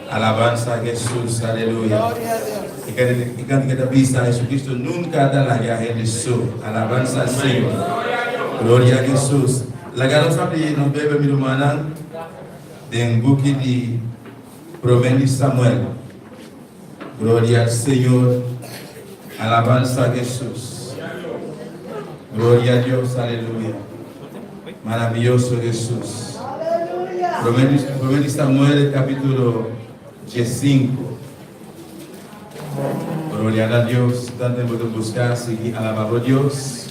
Alabansa a Hesus, aleluya. E kantika ta bisa, Jesucristo nunka ta laga hende so. Alabansa al Señor. Gloria a Hesus. Laga nos abri nos Beibel, mi rumannan, den buki di Promé di Samuel. Gloria al Señor. Alabansa a Hesus. Gloria a Dios, aleluya. Maraviyoso Hesus. Promé di Samuel capítulo 15. Gloria a Dios. Tanto bo ta busca sigui alaba bo Dios.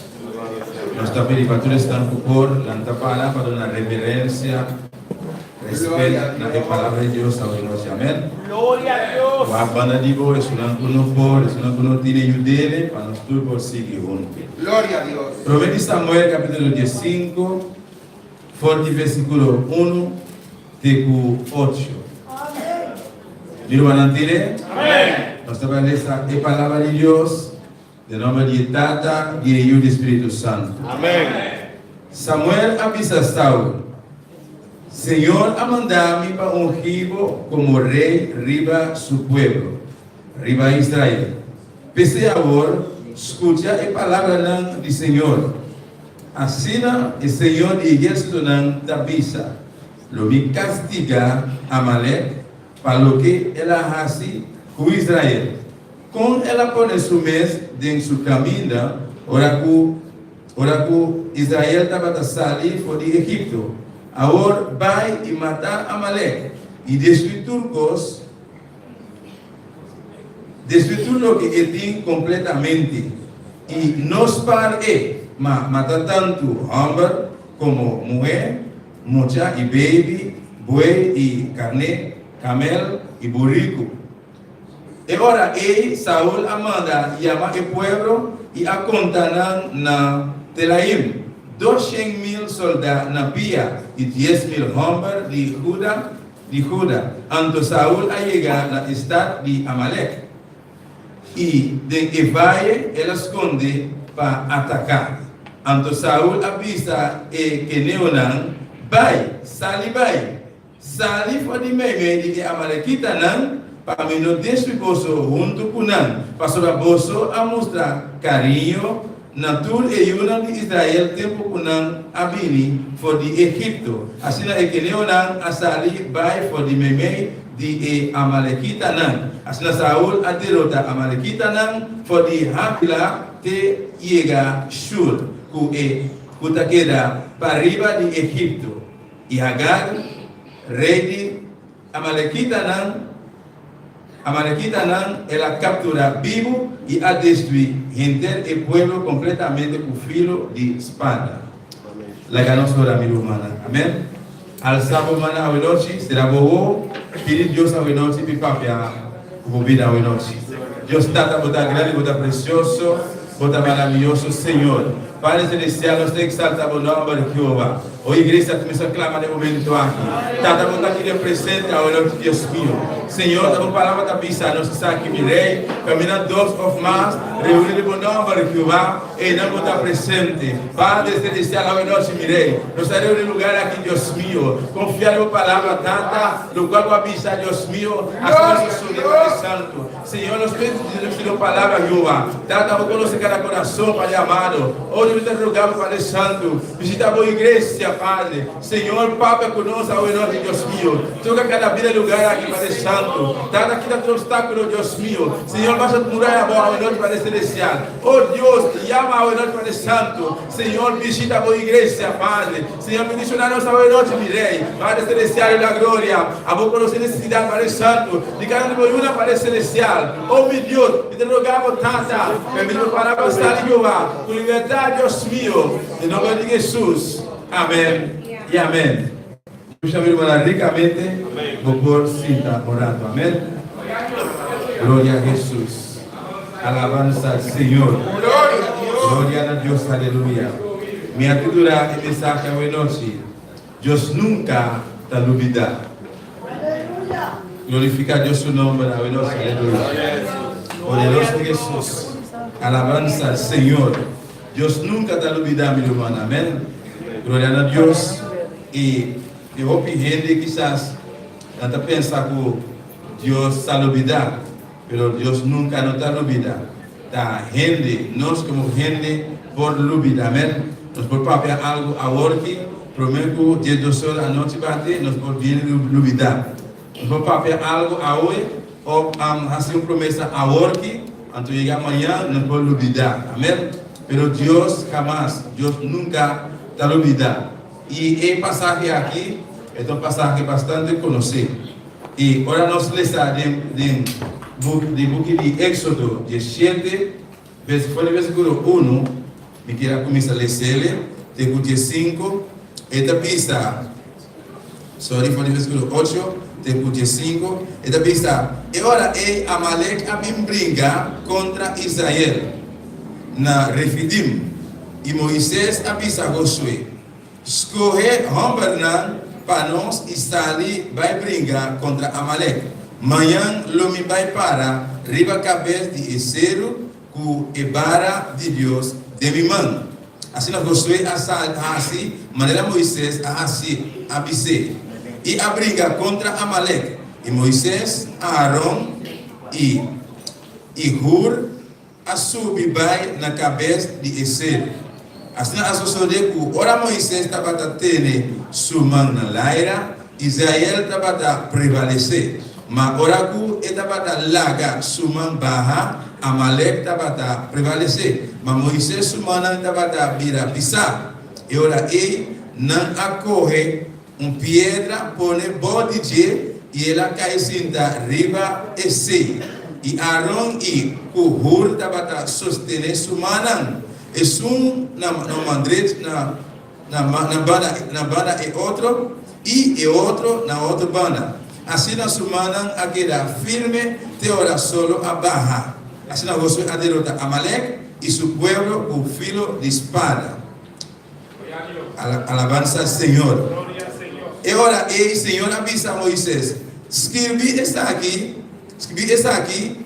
Nos ta pidi pa tur esnan ku por lanta para pa duna reverencia, respet na e palabra di Dios awe nochi. Amen. Gloria a Dios. Wak banda di bo esunnan ku no por, esunnan ku no tine yudele pa nos tur por sigui huntu. Gloria a Dios. Promé di Samuel capítulo 15, for di versículo 1 te ku 8. Mi rumannan tine? Nos ta bai lesa e palabra di Dios den nomber di e Tata, di e Yu, di e Spiritu Santu. Samuel a bisa Saul, Señor a manda mi pa ungi bo komo rei riba su pueblo, riba Israel. P'esei awor, skucha e palabranan di Señor. Asina e Señor di ehérsitonan ta bisa, Lo mi kastigá Amalek pa loke el a hasi ku Israel. Kon el a pone su mes den su kaminda ora ku ora ku Israel tabata sali for di Egipto? Awor bai i mata Amalek i destruí tur kos, destruí tur loke e tin kompletamente, i no spar e, ma mata tantu hòmber komo muhé, mucha i beibi, buey i karné, kamel i buriku. E ora ei Saul a manda yama e pueblo i a konta nan na Telaim, 200.000 soldá na pia i 10.000 hòmber di Huda di Huda. Anto Saul a yega na e stat di Amalek, i den e vaye el a skonde pa ataká. Anto Saul a bisa e keneonan, Bai, sali bai! Sali for di meimei di e amalekitanan, pa mi no destrui boso huntu ku nan, pasobra boso a mustra kariño na tur e yunan di Israel tempu ku nan a bini for di Egipto. Asina e keneonan a sali bai for di meimei di e amalekitanan. Asina Saul a derota amalekitanan for di Havila te yega Shur, ku e ku ta keda pariba di Egipto. I Agag, rei di amalekitanan, amalekitanan, el a kapturá bibu i a destruí henter e pueblo kompletamente ku filo di spada. Laga nos ora, mi rumannan. Amèn. Alsa bo mannan awenochi, sera bo wowo, pidi Dios awenochi pi papia ku bo bida awenochi. Dios Tata, bo ta grandi, bo ta presioso, bo ta maraviyoso, Señor. Padre Celestial, nos ta exalta bo nomber, Jehová. O iglesia, cuminsa clama den momento aki. Tata, bo ta aki den presente awe nochi, Dios mio. Señor, ta bo palabra ta bisa nos esaki, mi Rey, camina dos of mas, reuni den bo nomber, Jehová, eynan bo ta presente. Padre Celestial, awe nochi, mi Rey, nos ta reuni lugar aki, Dios mio, confia den bo palabra, Tata, locual bo a bisa, Dios mio, asina nos a suni, Padre Santo. Señor, nos pidi bo palabra, Jehová. Tata, bo conoce cada corazón, Padre amado. Oh, Dios, mi ta roga bo, Padre Santo, visita bo iglesia, Padre. Señor, papia cu nos awe nochi, Dios mio. Toca cada bida lugar aki, Padre Santo. Tata, kita tur obstáculo, Dios mio. Señor, basha muraya abao awe nochi, Padre Celestial. Oh, Dios, yama awe nochi, Padre Santo. Señor, visita bo iglesia, Padre. Señor, bendiciona nos awe nochi, mi Rey. Padre Celestial de la gloria, abo conoce necesidad, Padre Santo, di cada un di bo yuna, Padre Celestial. Oh, mi Dios, mi ta roga bo, Tata, permiti bo palabra sali, Jehová, cu libertad, Dios mio, den nomber di Jesus. Amen y amen. Escucha mi hermana ricamente, bo por sinta un rato. Amen. Gloria a Jesús. Alabanza al Señor. Gloria a Dios. Aleluya. Mi a titula e mensahe awe nochi, Dios nunca ta lubida. Glorifica Dios su nomber awe nochi. Aleluya. Poderoso Jesús. Alabanza al Señor. Dios nunca ta lubida, mi ruman. Amen. Gloria na Dios. I hopi hende kisas nan ta pensa ku. Dios ta lubidá, pero Dios nunka no ta lubidá. Ta hende, nos komo hende por lubidá. Amèn. Nos por papia algu aworki, promé ku diesdos ora anochi bati, nos por bien lubidá. Nos por papia algu awe òf hasi un promesa aworki, anto yega mañan nos por lubidá. Amèn. Pero Dios hamas, Dios nunka ta lubidá. I e pasahe aki e ta un pasahe bastante konosí. I ora nos lesa den den di buki di Éksodo diesshete, vers for di versíkulo unu, mi kier a kuminsá les'el te ku diesinku, e ta bisa, sorry, for di versíkulo ocho te ku diesinku, e ta bisa, E ora ei Amalek a bin bringa kontra Israel na Refidim. I Moises a bisa Josué, Skohe hòmbernan pa nos i sali bai bringa kontra Amalek. Mañan lo mi bai para riba kabes di e seru ku e bara di Dios den mi man. Asina Josué a sali hasi manera Moises a hasi a bis'é, i a bringa kontra Amalek. I Moises, Aaron i i Hur a subi bai na kabes di e seru. Asina a sosodé ku ora Moises tabata tene su man na laira, Israel tabata prevalesé, ma ora ku e tabata laga su man baha, Amalek tabata prevalesé. Ma Moises su mannan tabata bira pisá. E ora ei nan a kohe Un piedra pone bou di dje i el a kai sinta riba esei. I Aron i ku Hur tabata sostené su mannan, esun na man drech na na banda na banda e otro i e otro na otro banda. Asina su mannan a keda firme te ora solo a baha. Asina Josué a derota Amalek i su pueblo ku filo di spada. Alabansa al Señor. E ora ei Señor a bisa Moises, Skirbi esaki, skirbi esaki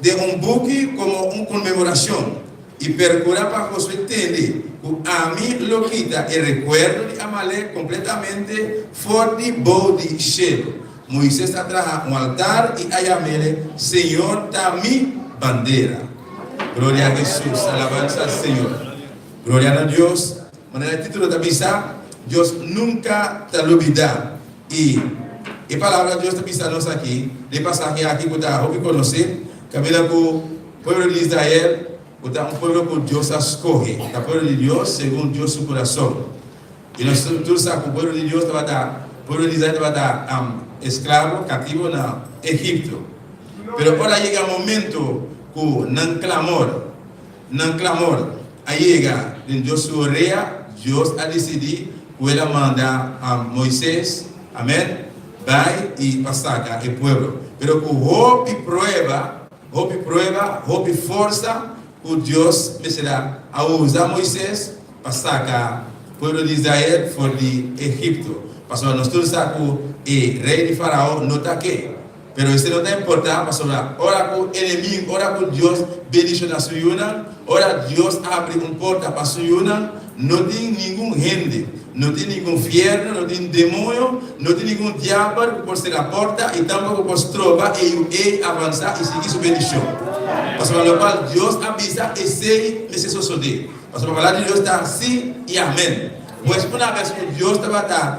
den un buki komo un konmemorashon, i perkurá pa Josué tende ku ami lo kita e rekuerdo di Amalek kompletamente for di bou di shelu. Moises a traha un altar i a yam'é Señor ta mi bandera. Gloria a Hesus, alabansa al Señor. Gloria na Dios. Manera e titulo ta bisa, Dios nunka ta lubidá. I e palabra Dios ta bisa nos aki, den e pasahe aki ku ta hopi konosí, kaminda ku pueblo di Israel, ku ta un pueblo ku Dios a skohe, ta pueblo di Dios segun Dios su kurason. I nos tur sa ku pueblo di Dios tabata, pueblo di Israel tabata esklabo, katibo na Egipto. Pero ora yega momento ku nan klamor, Nan clamor a yega den Dios su orea, Dios a dicidi cu el a manda Moises, amen, bay y pa saca e pueblo. Pero cu hopi prueba, hopi prueba, hopi forsa cu Dios mester a usa Moises pa saca pueblo di Israel for di Egipto. Pasobra nos tur sa cu e rey di Farao no ta ke. Pero esei no ta importá, pasobra ora ku enemigu, ora ku Dios bendishoná su yunan, ora Dios abri un porta pa su yunan, no tin ningun hende, no tin ningun fierno, no tin demoño, no tin ningun diabel ku por sera porta i tampoko por stroba e yu ei avansá i sigui su bendishon. Pasobra lokual Dios a bisa, esei mester sosodé. Pasobra palabra di Dios ta sí i amèn. Pues una bes ku Dios tabata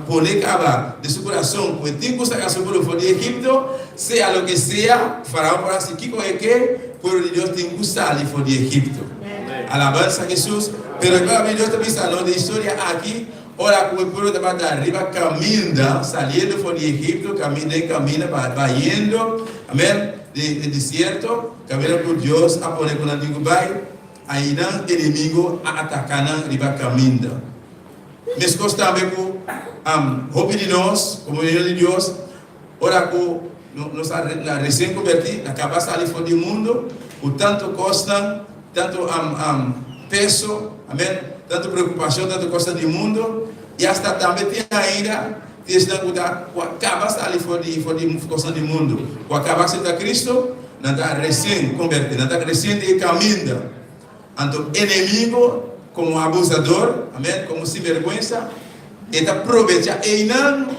pone kaba den su kurason ku e tin ku saka su pueblo for di Egipto, sea loke sea Farao por hasi kiko e ke, pueblo di Dios tin ku sali for di Egipto. Alabansa Hesus! Pero e palabra di Dios ta bisa nos den historia aki, ora ku e pueblo tabata riba kaminda saliendo for di Egipto, kaminda den kaminda bayendo, amen, den e desierto, kaminda ku Dios a pone ku nan tin ku bai, Ainan enemigo a ataká nan riba kaminda. Meskos tambe ku hopi di nos, komo Reino di Dios, ora ku nos a resien kombertí, na kaba sali for di mundu ku tantu kosnan, tantu peso, amen, tantu preokupashon, tantu kosnan di mundu, i asta tambe tin ainda tin esnan ku ta ku a kaba sali for di for di kosnan di mundu, ku a kaba aseptá Kristu. Nan ta resien kombertí, nan ta resien den e kaminda. Anto enemigo komo abusador, amen, komo sinbergwensa, e ta probecha einan.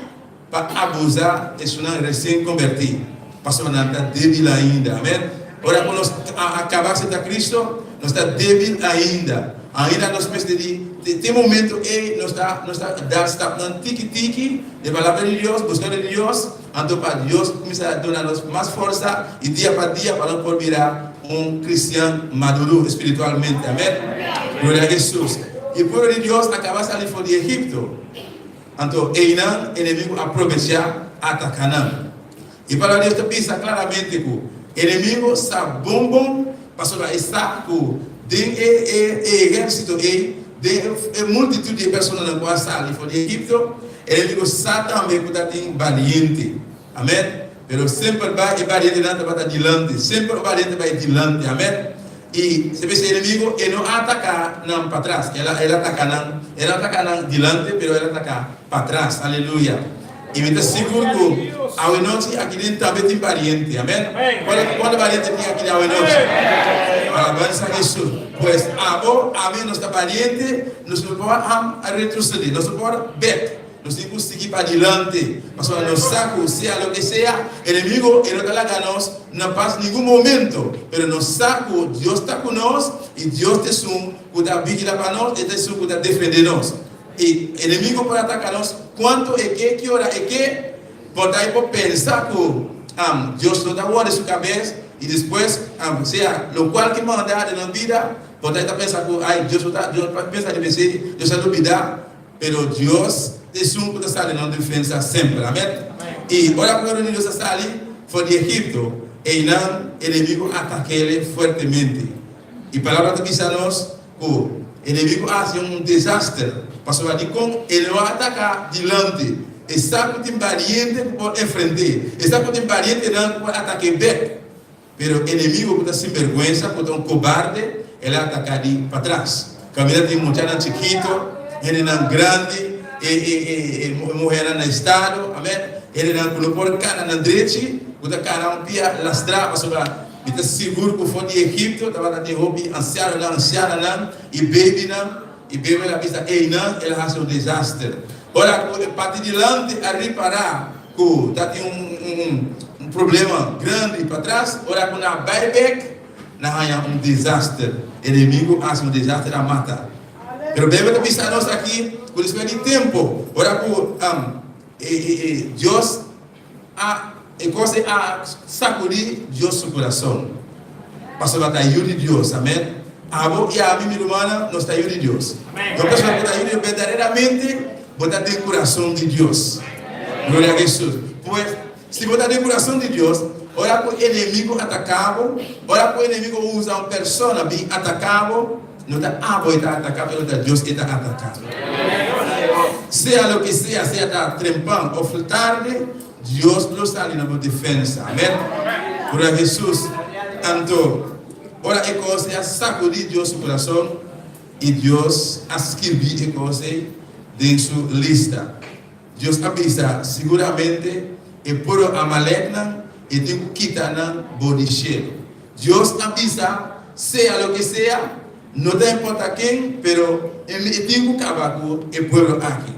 pa abusá esunnan resien kombertí, pasobra nan ta débil ainda. Amèn. Ora ku nos a kaba aseptá Kristu, nos ta débil ainda. Ainda nos mester di, te momento ei nos ta nos ta dal stapnan tiki tiki den Palabra di Dios, buskando di Dios, anto pa Dios kuminsá duna nos mas forsa i dia pa dia pa nos por bira un kristian maduro espiritualmente. Amèn. Gloria a Hesus. E pueblo di Dios a kaba sali for di Egipto. Anto einan enemigu a probechá ataká nan. E Palabra di Dios ta bisa klaramente ku enemigu sa bon bon pasobra e sa ku den e e ehérsito ei, den e multitut di e personanan ku a sali for di Egipto, enemigu sa tambe ku ta tin baliente. Amèn. Pero semper bai e balientenan tabata dilanti. Semper un baliente bai dilanti. Amèn. I se mester enemigo e no a ataka nan patras, el a el a ataka nan, el a ataka nan dilanti pero el a ataka patras. Aleluya. I mi ta sigur ku awenochi aki den tambe tin bariente. Amen. Kuantu kuantu bariente tin aki den awenochi? Alabansa a Hesus. Pues abo, ami nos ta bariente, nos no por a retrocede, nos no por bek. Nos tin ku sigui padilanti, pasobra nos sa ku sea loke sea, enemigo e no ta laga nos na pas ningun momento. Pero nos sa ku Dios ta ku nos i Dios ta esun ku ta vigila pa nos, e ta esun ku ta defende nos. I enemigo por ataka nos kuantu e ke, ki ora e ke, por ta e por pensa ku Dios no ta wòrdu su kabes i despues sea lokual ke manda den nos bida, por ta e ta pensa ku ai Dios no ta, Dios pensa di esei, Dios a lubida. Pero Dios ta esun ku ta sali nos defensa semper. Amen. I ora ku pueblo di Dios a sali for di Egipto, einan enemigu a atak'é fuertemente. I Palabra ta bisa nos ku enemigu a hasi un desaster, pasobra dikon e lo a ataka dilanti? E sa ku tin bariente ku por enfrent'é, e sa ku tin barientenan ku por atak'é bèk. Pero enemigo ku ta sinberguensa, ku ta un kobarde, el a ataká di patras. Kaminda tin muchanan chikito, hendenan grandi, e e e e muhernan na estado, amen, hendenan ku no por kana nan drechi, ku ta kana un pia lastrá, pasobra mi ta sigur ku for di Egipto tabata tin hopi ansianonan, ansiananan i babynan, i Beibel a bisa einan el a hasi un desaster. Ora ku e parti dilanti a ripará ku ta tin un problema grandi patras, ora ku nan a bai bek, nan haña un desaster. Enemigu hasi un desaster, a mata. Pero Beibel ta bisa nos aki ku despues di tempu, ora ku Dios a e kos ei a sakudí Dios su kurason, pasobra ta yu di Dios. Amen. Abo i ami, mi rumannan, nos ta yu di Dios. Un persona ku ta yu di Dios berdaderamente bo ta den kurason di Dios. Gloria a Hesus. Pues, si bo ta den kurason di Dios, ora ku enemigu ataká bo, ora ku enemigu usa un persona bin ataká bo, no ta abo e ta ataká, pero ta Dios e ta ataká. Sea loke sea, sea ta trempan òf tarde, Dios lo sali na bo defensa. Amèn. Gloria a Hesus. Anto, ora e kos ei a sakudí Dios su kurason, i Dios a skirbí e kos ei den su lista. Dios a bisa, Siguramente e pueblo Amaleknan e tin ku kita nan bo di shelu. Dios a bisa, Sea loke sea, no ta importa ken, pero e tin ku kaba ku e pueblo aki.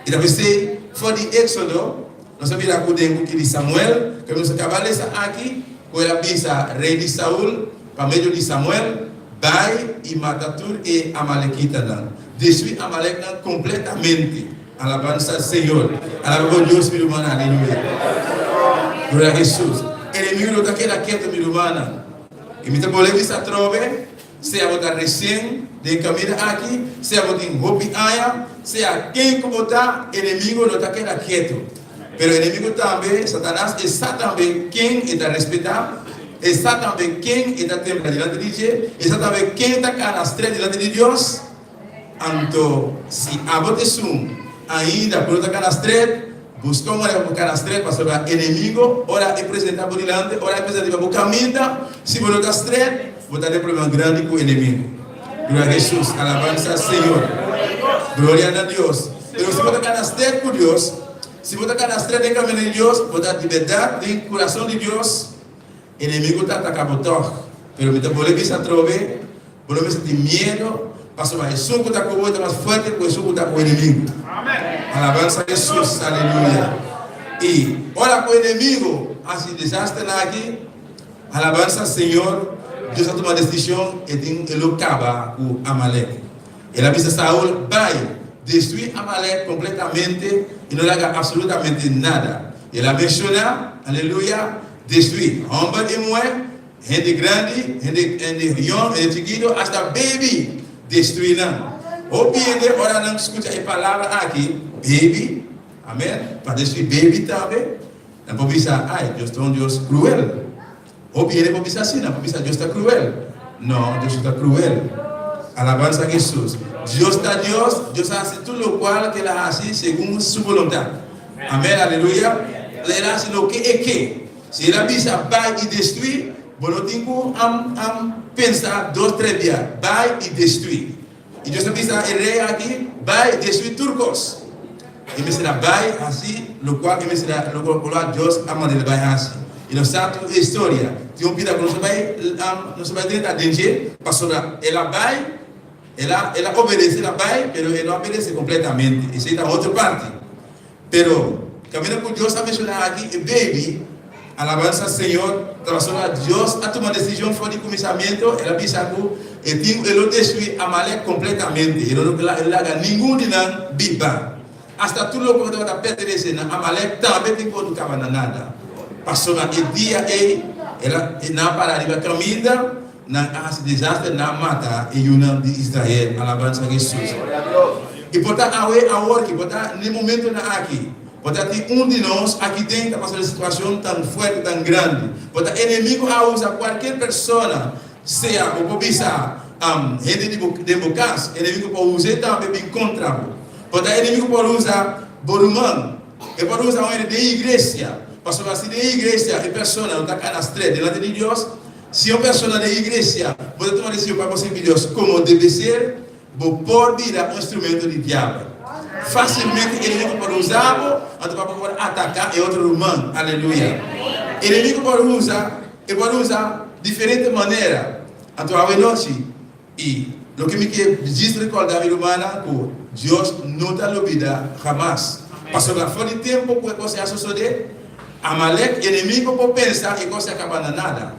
I ta p'esei, for di Éksodo, nos a mira ku den buki di Samuel, ku nos a kaba lesa aki, ku el a bisa rei di Saul, pa medio di Samuel, Bai i mata tur e amalekitanan. Destruí Amaleknan kompletamente. Alabansa Señor. Alaba bo Dios, mi rumannan. Aleluya. Gloria a Hesus. Enemigu no ta keda ketu, mi rumannan. I mi ta bolbe bisa atrobe, sea bo ta resien den kaminda aki, sea bo tin hopi aña, sea ken ku bo ta, enemigu no ta keda ketu. Pero enemigu tambe, Satanas, e sa tambe ken e ta respetá, e sa tambe ken e ta tembla dilanti di dje, e sa tambe ken ta kana stret dilanti di Dios. Anto, si abo ta esun ainda ku no ta kana stret, buska un manera pa bo kana stret, pasobra enemigu, ora e presentá bo dilanti, ora e presentá riba bo kaminda, si bo no ta stret, bo ta den problema grandi ku enemigu. Gloria a Hesus, alabansa Señor. Gloria na Dios. Pero si bo ta kana stret ku Dios, si bo ta kana stret den kaminda di Dios, bo ta di bèrdat den kurason di Dios, enemigu ta ataka bo tòg. Pero mi ta bolbe bisa atrobe, bo no mester tin miedu, pasobra esun ku ta ku bo ta mas fuerte ku esun ku ta ku enemigu. Alabansa Hesus, aleluya. I ora ku enemigo hasi desasternan aki, alabansa Señor, Dios a tuma desishon, e tin e lo kaba ku Amalek. El a bisa Saul, Bai, destruí Amalek kompletamente i no laga apsolutamente nada. El a menshoná, aleluya, destruí hòmber i muhé, Hende grandi, hende hende yong, hende chikitu, hasta baby, destrui nan. Hopi hende ora nan skucha e palabra aki, baby, amen, pa destrui baby tambe, nan por bisa, ai, Dios ta un Dios kruel. Hopi hende por bisa asina, por bisa Dios ta kruel. No, Dios no ta kruel. Alabansa a Hesus. Dios ta Dios, Dios a hasi tur lokual ku El a hasi segun Su boluntat. Amen, aleluya. El a hasi loke E ke. Si el a bisa bai i destruí, bo no tin ku pensa dos tres bia. Bai i destruí. I Dios a bisa e rei aki, Bai, destruí tur kos. E mester a bai hasi lokual e mester a lokual Dios a manda el bai hasi. I nos sa tur e historia. Tin un pida ku nos a bai nos a bai drenta den dje, pasobra el a bai, el a el a obedesé, el a bai, pero e no a obedesé kompletamente. Esei ta otro parti. Pero, kaminda ku Dios a menshoná aki e baby, alabansa Señor, ta pasobra Dios a tuma desishon for di kuminsamentu, el a bisa ku e tin e lo destruí Amalek kompletamente, e lo no laga ningun di nan biba. Asta tur loke tabata pertenesé na Amalek tambe tin por kaba na nada. Pasobra e dia ei, el a nan a para riba kaminda, Nan a hasi desaster, nan a mata e yunan di Israel. Alabansa Hesus. I por ta awe, awor ki, por ta n'e momentonan aki, por ta tin un di nos aki den ta pasa den situacion tan fuerte, tan grandi. Por ta enemigo a usa cualkier persona, sea bo por bisa hende di bo den bo cas, enemigo por us'e tambe bin contra bo. Por ta enemigo por usa bo ruman, e por usa un hende den iglesia, pasobra si den iglesia e persona no ta cana stret delante di Dios, Si un persona den iglesia bo ta tuma desishon pa bo sirbi Dios komo debe ser, bo por bira un instrumento di diabel. Fásilmente enemigo por usa bo anto pa bo por ataká e otro ruman. Aleluya! Enemigo por usa, e por usa diferente manera. Anto awe nochi, i loke mi ke djis rekòrdá mi rumannan ku Dios no ta lubidá hamas. Pasobra for di tempu ku e kos ei a sosodé, Amalek, enemigo, por pensa e kos ei a kaba na nada.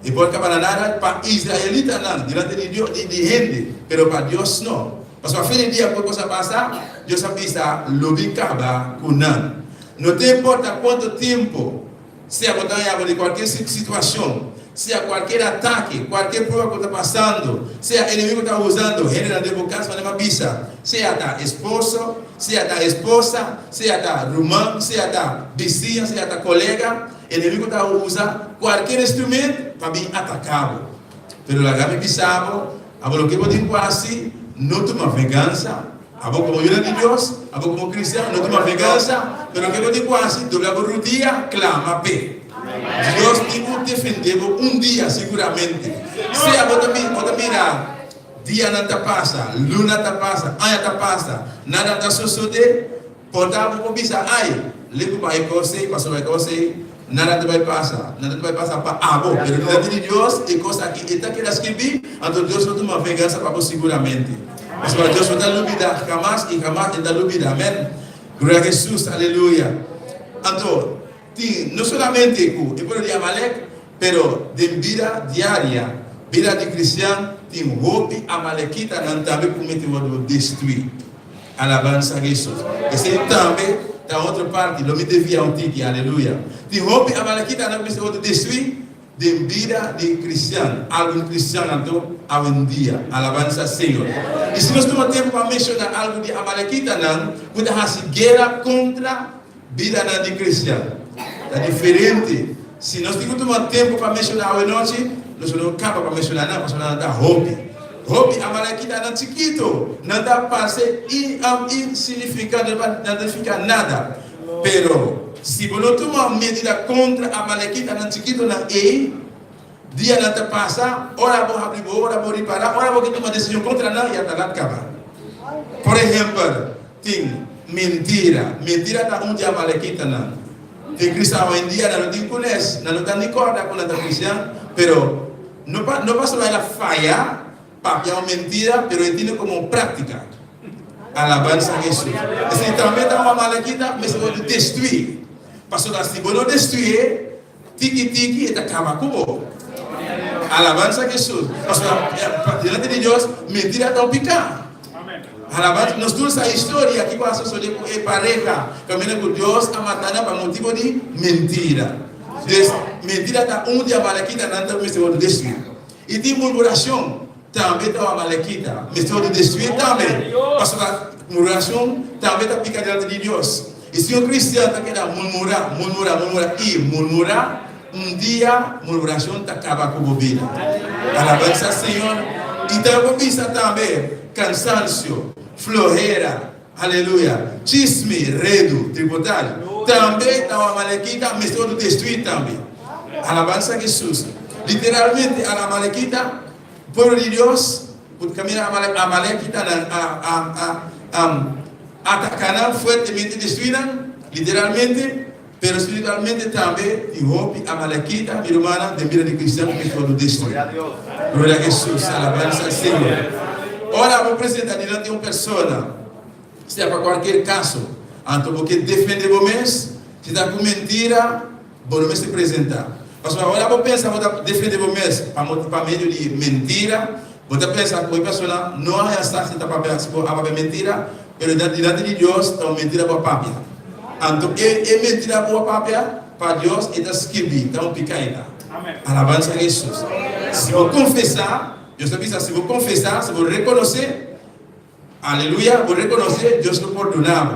E por kaba na nada pa israelitanan dilanti di Dios, di hende, pero pa Dios no. Pasobra fin di dia ku e kos a pasa, Dios a bisa, Lo mi kaba ku nan. No ta importa kuantu tempu. Sea bo ta haña bo den kualkier situashon, sea kualkier atake, kualkier prueba ku ta pasando, sea enemigo ta usando hendenan den bo kas manera mi a bisa, sea ta esposo, sea ta esposa, sea ta ruman, sea ta bisiña, sea ta kolega, enemigo ta usa kualkier instrument pa bin ataka bo. Pero laga mi bisa bo, abo loke bo tin ku hasi, no tuma vengansa. Abo komo yunan di Dios, abo komo kristian, no tuma vengansa, pero ke bo tin ku hasi? Dobla bo rudia, klama p'e. Dios tin ku defendé bo un dia siguramente. Sea bo ta bo ta mira dianan ta pasa, luna ta pasa, aña ta pasa, nada ta sosodé, Por ta bo por bisa, Ai, lei ku bai kos ei, pasobra e kos ei, nada ta bai pasa, nada ta bai pasa pa abo. Pero dilanti di Dios, e kos aki e ta keda skirbí, anto Dios lo tuma vengansa pa bo siguramente. Pasobra Dios no ta lubidá, hamas i hamas e ta lubidá. Amèn. Gloria a Hesus. Aleluya. Anto, tin no solamente ku e pueblo di Amalek, pero den bida diaria, bida di kristian, tin hopi amalekitanan tambe ku mester wòrdu destruí. Alabansa Hesus. Esei tambe ta otro parti. Lo mi devia un tiki. Aleluya. Tin hopi amalekitanan ku mester wòrdu destruí den bida di kristian. Algun kristian anto awendia. Alabansa Señor. I si nos tuma tempu pa menshoná algu di amalekitanan ku ta hasi guera kontra bidanan di kristian, ta diferente. Si nos tin ku tuma tempu pa menshoná awenochi, nos lo no kaba pa menshoná nan, pasobra nan ta hopi. Hopi amalekitanan chikitu, nan ta parse insignifikante, nan no ta nifiká nada. Pero, si bo no tuma medida kontra amalekitanan chikitunan ei, dianan ta pasa, ora bo habri bo, ora bo ripará, ora bo ke tuma desishon kontra nan, ya ta lat kaba. Por ehèmpel, tin mentira. Mentira ta un di amalekitanan. Tin kristian awendia nan no tin kunes, nan no ta ni kòrda ku nan ta kristian, pero No pa no pasobra el a faya papia un mentira pero e tine como un practica. Alabansa Hesus. Esei tambe ta un amalekita mester wòrdu destruí. Pasobra si bo no destruié, tiki tiki e ta kaba ku bo. Alabansa Hesus. Pasobra delante di Dios mentira ta un piká. Alabansa. Nos tur sa historia kiko a sosodé ku e pareha kaminda ku Dios a mata nan pa motibu di mentira. Des, mentira ta un di amalekitanan ta mester wòrdu destruí. I tin murmurashon. Tambe ta un amalekita. Mester wòrdu destruí tambe, pasobra murmurashon tambe ta pika delante di Dios. I si un kristian ta keda murmurá, murmurá, murmurá i murmurá, un dia murmurashon ta kaba ku bo bida. Alabansa Señor! I ta por bisa tambe kansansio, flohera, aleluya, chismi, redu, tripotashi, tambe ta un amalekita, mester wòrdu destruí tambe. Alabansa Hesus! Literalmente, al amalekita. Pueblo di Dios ku ta mira amalekitanan a a ataka nan fuertemente, destrui nan, literalmente, pero spiritualmente tambe tin hopi amalekita, mi rumannan, den bida di kristian ku mester wòrdu destrui. Gloria a Hesus, alabansa al Señor. Ora bo presenta dilanti un persona, sea pa kualkier kaso, anto bo ke defende bo mes, si ta ku mentira, Bo no mester presentá. Pasobra ora bo pensa bo ta defendé bo mes pa pa medio di mentira, bo ta pensa ku e persona no a haña sa si ta papia si bo a papia mentira, pero dilanti di Dios ta un mentira bo a papia. Anto e e mentira ku bo a papia pa Dios e ta skirbí, ta un piká e ta. Alabansa a Hesus. Si bo konfesá, Dios ta bisa si bo konfesá, si bo rekonosé, Aleluya, bo reconoce Dios lo pordona bo.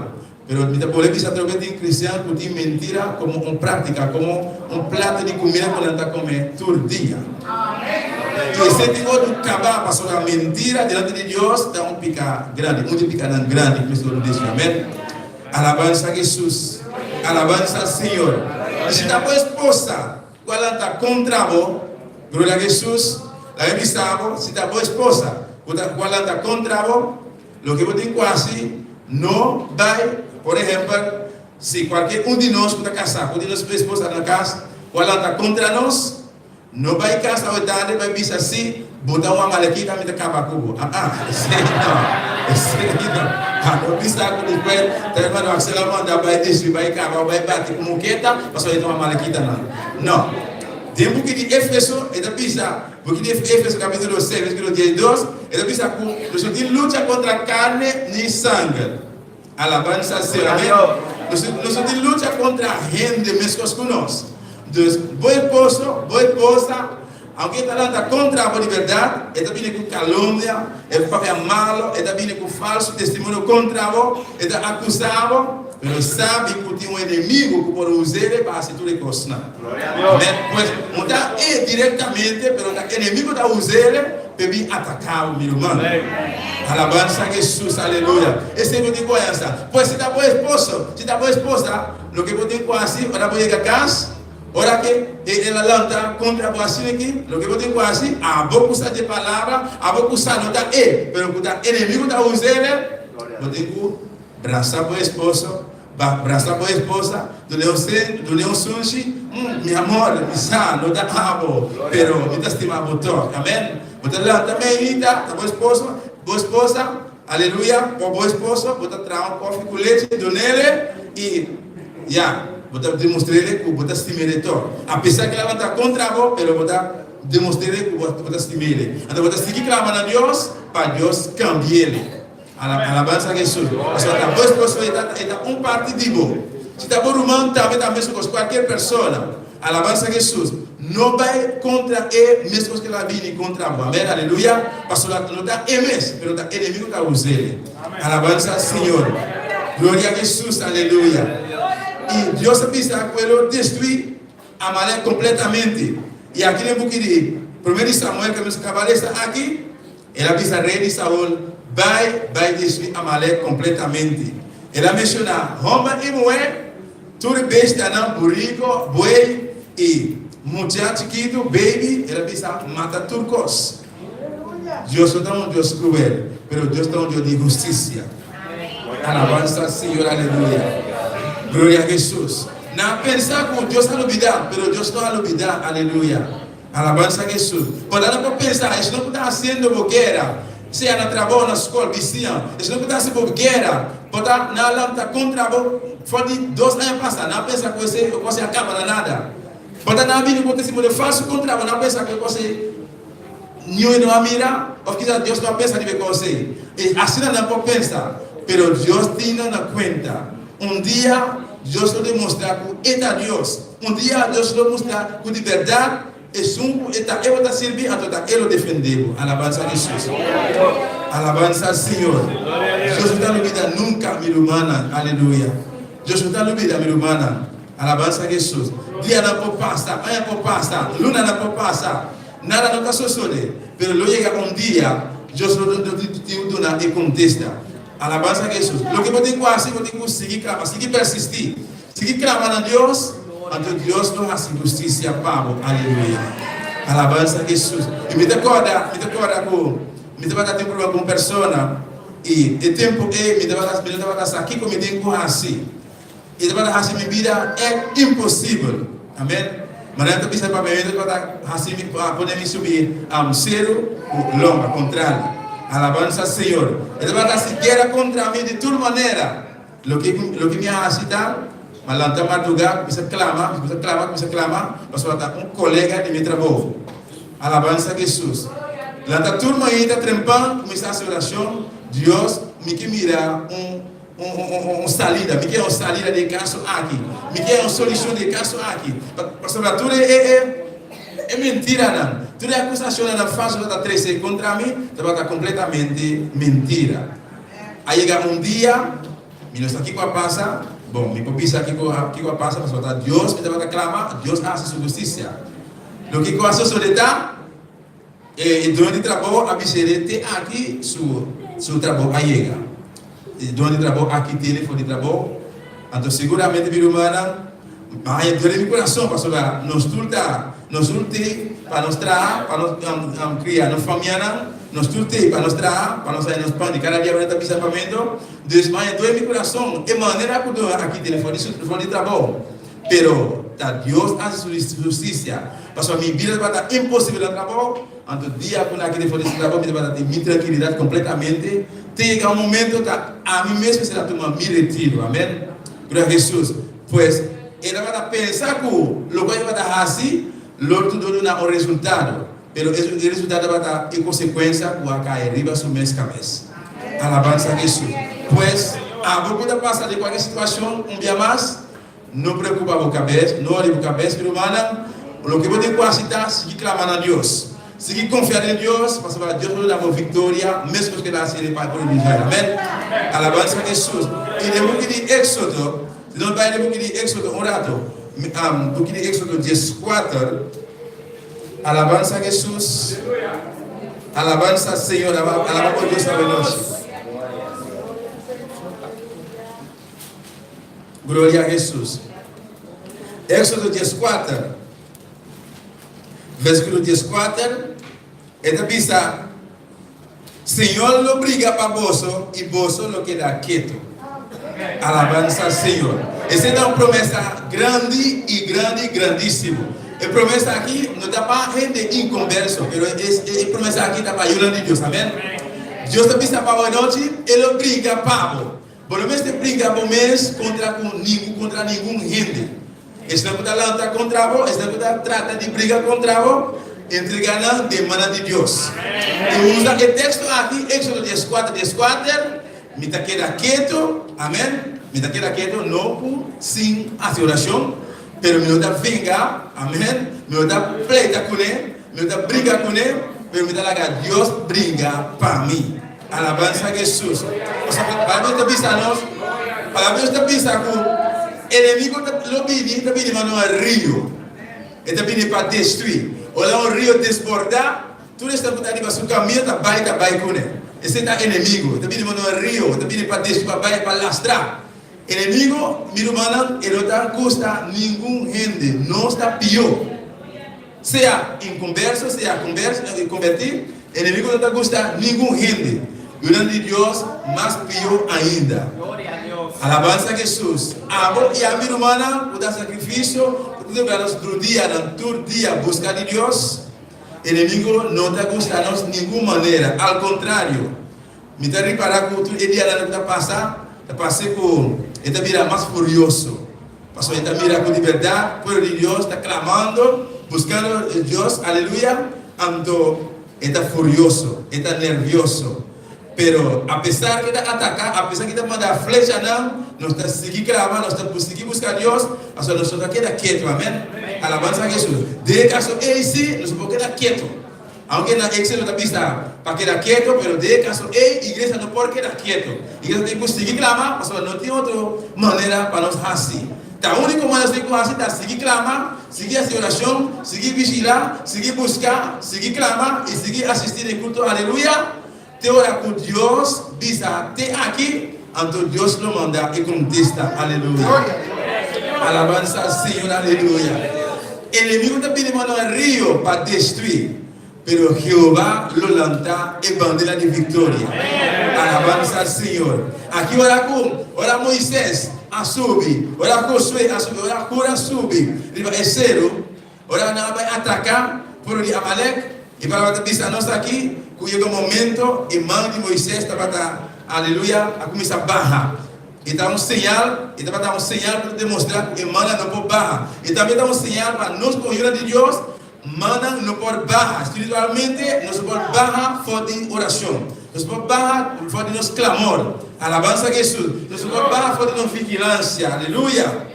Pero mi ta pone bisa atrobe tin cristian cu tin mentira como un practica, como un plato di comida cu nan ta come tur dia. Y esey tin otro caba pasobra mentira delante di Dios ta un pica grandi, un di picanan grandi cu mester worde deci. Amen. Alabansa Jesus, alabansa Señor. Y si ta bo esposa cu a lanta contra bo, Gloria Jesus, laga mi bisa bo, si ta bo esposa ku ta ku a lanta kontra bo, loke bo tin ku hasi, no bai, por ehempel, si kualke un di nos ku ta kasá ku tin nos esposa na kas ku a lanta kontra nos, no bai kas awe tarde bai bisa si, bo ta un amalekita mi ta kaba ku bo. Aa, esei no, esei no. Pa no bisa ku despues ta hermano Axel a manda bai destrui, bai kaba, bai bati ku moketa pasobra e ta un amalekitanan. No. Den buki di Efeso e ta bisa, buki di Efeso capítulo 6 versículo 12, e ta bisa cu nos no tin lucha contra carne ni sanger. Alabansa al Señor. Amén. Nos, nos no tin lucha contra hende mescos cu nos. Dus, bo esposo, bo esposa, aunke e ta lanta contra bo di berdad, e ta bini cu calumnia, e ta papia malo, e ta bini cu falso testimonio contra bo, e ta acusa bo, pero sabi cu tin un enemigo cu por us'e pa haci tur e cosnan. Amén. Pues, no ta e directamente, pero ta enemigo ta us'e p'e bin ataca bo, mi ruman. Alabansa a Jesus, aleluya. Esei bo tin cu haña. Pues, si ta bo esposo, si ta bo esposa, loke bo tin cu haci ora bo yega cas, ora ke el a lanta contra bo asina aki, loke bo tin cu haci, abo cu sa dje palabra, abo cu sa no ta e, pero cu ta enemigo ta us'e, bo tin cu brasa bo esposo, Ba brasa bo esposa, dun'é un sen, dun'é un sunshi, Mm, mi amor, mi sa, no ta abo, pero mi ta stima bo tòg. Amèn. Bo ta lanta meinita, ta bo esposo, bo esposa, aleluya, o bo esposo, bo ta traha un kòfi ku lechi, dun'é i ya, bo ta demostr'é ku bo ta stim'é tòg. Apesar ku el a lanta kontra bo, pero bo ta demostr'é ku bo ta stim'é. Anto bo ta sigui klama na Dios pa Dios kambi'é. Alabansa Hesus. Pasobra ta bo esposo e ta e ta un parti di bo. Si ta bo ruman tambe ta mescos cos cualkier persona. Alabansa Hesus. No bay contra e mescos ke la bini contra bo. Amen aleluya. Pasobra no ta e mes pero ta enemigo ta usele. Alabansa Señor. Gloria Hesus aleluya. Y Dios a bisa cu e lo destrui Amalek completamente. Y aki den buki di Primer di Samuel ke nos caba lesa aki. El a bisa rei di Saul, Bai, bai destruí Amalek kompletamente. El a menshoná hòmber i muhé, tur e bestianan, buriko, buey i mucha chikitu, baby, el a bisa, Mata tur kos. Dios no ta un Dios kruel, pero Dios ta un Dios di hustisia. Alabansa al Señor, aleluya. Gloria a Hesus. Nan a pensa ku Dios a lubidá, pero Dios no a lubidá, aleluya. Alabansa a Hesus. Por nan por pensa, Esnan ku ta hasiendo bo guera. Sea na trabou, na skol, bisiña, esnan ku ta hasi bo guera, bo ta nan a lanta kontra bo for di dos aña pasa, nan a pensa ku esei kos a kaba na nada. Bo ta nan a bini ku testimonio falsu kontra bo, nan a pensa ku e kos ei niun hende no a mira, òf kisas Dios no a pensa riba e kos ei. I asina nan por pensa, pero Dios tin nan na kuenta. Un dia Dios lo demostrá ku e ta Dios. Un dia Dios lo mustra ku di bèrdat Esun ku e ta e bo ta sirbi, anto ta e lo defendé bo. Alabansa a Hesus. Alabansa al Señor. Dios no ta lubida nunka, mi rumannan. Aleluya. Dios no ta lubida, mi rumannan. Alabansa a Hesus. Dianan por pasa, aña por pasa, lunanan por pasa, nada no ta sosode, pero lo yega un dia, Dios lo tin duna e kontesta. Alabansa a Hesus. Loke bo tin ku hasi, bo tin ku sigui klama, sigui persistí. Sigui clama na Dios, anto Dios lo haci husticia pa bo. Aleluya. Alabansa Jesus. Y mi ta corda, mi ta corda cu mi tabata tin problema cu un persona y e tempo ey mi tabata, mi no tabata sa kico mi tin cu haci. E tabata haci mi bida echt imposibel. Amen. Manera ta bisa papia mi tabata haci mi, pone mi subi cero cu lomba, contrali. Alabansa Señor. E tabata haci guera contra mi di tur manera. Loke loke mi a hasi ta, mi a lanta mardugá, kuminsá klama, kuminsá klama, kuminsá klama, pasobra ta un kolega di mi trabou. Alabansa Hesus. Lanta tur mainta trempan, kuminsá hasi orashon, Dios, mi ke mira un un un un salida, mi ke un salida di e kaso aki, mi ke un solushon di e kaso aki, pasobra tur e e e e mentiranan, tur e akusashonnan falso ku ta trese kontra mi tabata kompletamente mentira. A yega un dia, mi no sa kiko a pasa, bon, mi por bisa kiko a kiko a pasa pasobra ta Dios mi tabata klama, Dios a hasi su hustisia. Loke ku a sosode ta, e e doño di trabou a bis'é te aki su su trabou a yega. E doño di trabou a kit'é for di trabou. Anto siguramente mi rumannan, mi a haña duele mi kurason pasobra nos tur ta nos tur t'ei pa nos traha, pa nos kria nos famianan, nos tur t'ei pa nos traha, pa nos haña nos pan di kada dia, manera ta bisa pamento. Dus mi a haña duele mi kurason e manera ku Dios a kit'e for di su for di trabou. Pero ta Dios a hasi su hustisia pasobra mi bida tabata imposibel na trabou, anto dia ku nan a kit'e for di su trabou mi tabata tin mi trankilidat kompletamente. Te yega un momento ta ami mes mester a tuma mi retiro. Amen. Gloria a Hesus. Pues, e tabata pensa ku loke e tabata hasi lo duna un resultado, pero e resultado tabata e konsekuensia ku a kai riba su mes kabes. Alabansa a Hesus. Pues, abo ku ta pasa den kualke situashon, un bia mas, No preocupa bo cabes, no worry bo cabes, mi rumannan. Loke bo tin cu haci ta sigui clama na Dios. Sigui confia den Dios, pasobra Dios lo duna bo victoria, mescos cu el a haci den pa e pueblo di Israel. Amen. Alabansa na Jesus. Y den buki di Exodo, si nos bay den buki di Exodo un rato, buki di Exodo diescuater, alabansa na Jesus, alabansa Señor, alaba bo Dios awe nochi. Gloria a Hesus. Éxodo dieskuater, versíkulo dieskuater, e ta bisa, Señor lo briga pa boso i boso lo keda ketu. Alabansa al Señor. Esei ta un promesa grandi i grandi, grandísimo. E promesa aki no ta pa hende inkonverso, pero e promesa aki ta pa yunan di Dios. Amèn. Dios ta bisa pa bo anochi, E lo briga pa bo. Bo no mester bringa bo mes kontra ku ningun kontra ningun hende. Esnan ku ta lanta kontra bo, esnan ku ta trata di briga kontra bo, entregá nan den mannan di Dios. I usa e teksto aki, Éxodo dieskuater, dieskuater, Mi ta keda ketu, amèn, mi ta keda ketu, no ku sin hasi orashon, pero mi no ta venga, amèn, mi no ta pleita kuné, mi no ta briga kuné, pero mi ta laga Dios bringa pa mi. Alabansa Jesus. Pasobra Bijbel ta bisa nos, Palabra Dios ta bisa ku enemigo ta lo bini, ta bini mano un rio. E ta bini pa destrui. Ora un rio desborda, tur esnan ku ta riba su camino ta bai ta bai kuné. Esei ta enemigo. E ta bini mano un rio, e ta bini pa destrui, pa bai pa lastra. Enemigo, mi rumannan, e no ta gusta ningun hende. Nos ta pio. Sea inconverso, sea converso, converti, enemigo no ta gusta ningun hende. Yunan di Dios mas pio ainda. Alabansa Jesus. Abo i ami rumannan ku ta sacrificio, ku ta debra nos tur dianan, tur dia busca di Dios. Enemigo no ta gusta nos ningun manera. Al contrario, mi ta ripara cu tur e dianan cu ta pasa, ta parce cu e ta bira mas furioso. Pasobra e ta mira cu di berdad pueblo di Dios ta clamando, buscando Dios, aleluya, anto e ta furioso, e ta nervioso. Pero apesar cu e ta ataca, apesar cu e ta manda flechanan, nos ta sigui clama, nos ta sigui busca Dios, pasobra nos no ta keda keto, amen. Alabansa a Jesus. Den e caso ey si, nos no por keda keto. Aunke na Éxodo ta bisa pa keda keto, pero den e caso ey iglesia no por keda keto. Iglesia tin cu sigui clama, pasobra no tin otro manera pa nos haci. Ta unico manera nos tin cu haci ta sigui clama, sigui haci oracion, sigui vigila, sigui busca, sigui clama y sigui asisti den culto, aleluya. Te ora ku Dios bisa te aki, anto Dios lo manda e kontesta. Aleluya! Alabansa al Señor! Aleluya! Enemigu ta bini mano a rio pa destruí, pero Jehová lo lanta e bandera di viktoria. Alabansa al Señor! Aki ora ku ora Moisés a subi, ora Josué a subi, ora Hur a subi riba e seru, Ora nan a bai ataká pueblo di Amalek, e palabra ta bisa nos aki ku yega un momento e man di Moisés tabata, aleluya, a kuminsá baha. E ta un señal, e tabata un señal ku ta demostrá ku e mannan no por baha. E tambe ta un señal pa nos komo yunan di Dios, mannan no por baha. Spiritualmente nos no por baha for di orashon. Nos por baha for di nos klamor. Alabansa Hesus. Nos no por baha for di nos vigilansia. Aleluya.